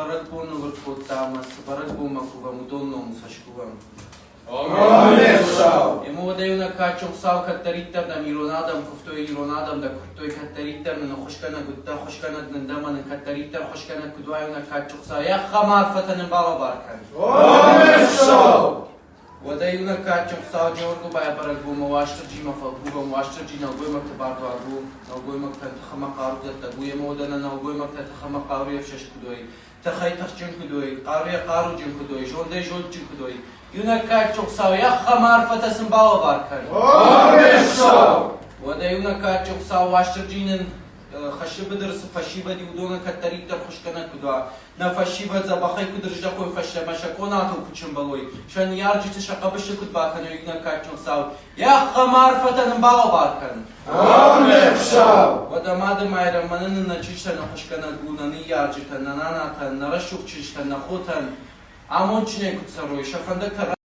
бӕрӕгбон нывӕрд кодта ӕмӕ цы бӕрӕгбонмӕ кувӕм, уыдон номыл сӕ скувӕм. Аммен, Хуыцау! Ӕмӕ уӕдӕ иунӕг кадджын Хуыцау кӕддӕриддӕр нӕм ирон адӕм куывтой, ирон адӕм дӕ куырдтой, кӕддӕриддӕр нын ӕххуысгӕнӕг уыдтӕ, ӕххуысгӕнӕг нын дӕ ӕмӕ нын кӕддӕриддӕр ӕххуысгӕнӕг куыд уа, иунӕг кадджын Хуыцау, ахӕм арфӕтӕ нын балӕвар кӕн. Аммен, Хуыцау! Уӕдӕ иунӕг кадджын Хуыцау Джеоргуыбайы бӕрӕгбонмӕ Уастырджимӕ фӕкувӕм, Уастырджи нӕлгоймӕгты бардуаг у, нӕлгоймӕгтӕн тых ӕмӕ хъару дӕттӕг у, ӕмӕ уӕдӕ нӕ нӕлгоймӕгтӕ тых ӕмӕ хъаруйӕ ӕфсӕст куыд уой, тыхӕй тыхджын куыд уой, хъаруйӕ хъаруджын куыд уой, зондӕй зондджын куыд уой, иунӕг кадджын Хуыцау, ахӕм арфӕтӕ сын балӕвар кӕн. Аммен, Хуыцау! Уӕдӕ иунӕг кадджын Хуыцау Уастырджи нын хӕссы быдыры цы фӕсивӕд и, уыдонӕн кӕддӕриддӕр хуысгӕнӕг куыд уа, нӕ фӕсивӕд дзӕбӕхӕй куыд рыздӕхой фӕстӕмӕ, сӕ къонатыл куыд сӕмбӕлой, сӕ ныййарджыты сӕ хъӕбысы куыд бакӕной иунӕг кадджын Хуыцау, ахӕм арфӕтӕ нын балӕвар кӕн. Аммен, Хуыцау! Уӕдӕ Мады Майрӕм, мӕнӕ нын нӕ чызджытӕн ӕххуысгӕнӕг у, нӕ ныййарджытӕн, нӕ нанатӕн, нӕ рӕсугъд чызджытӕн, нӕ хотӕн, амондджынӕй куыд цӕрой, сӕ фӕндӕгтӕ.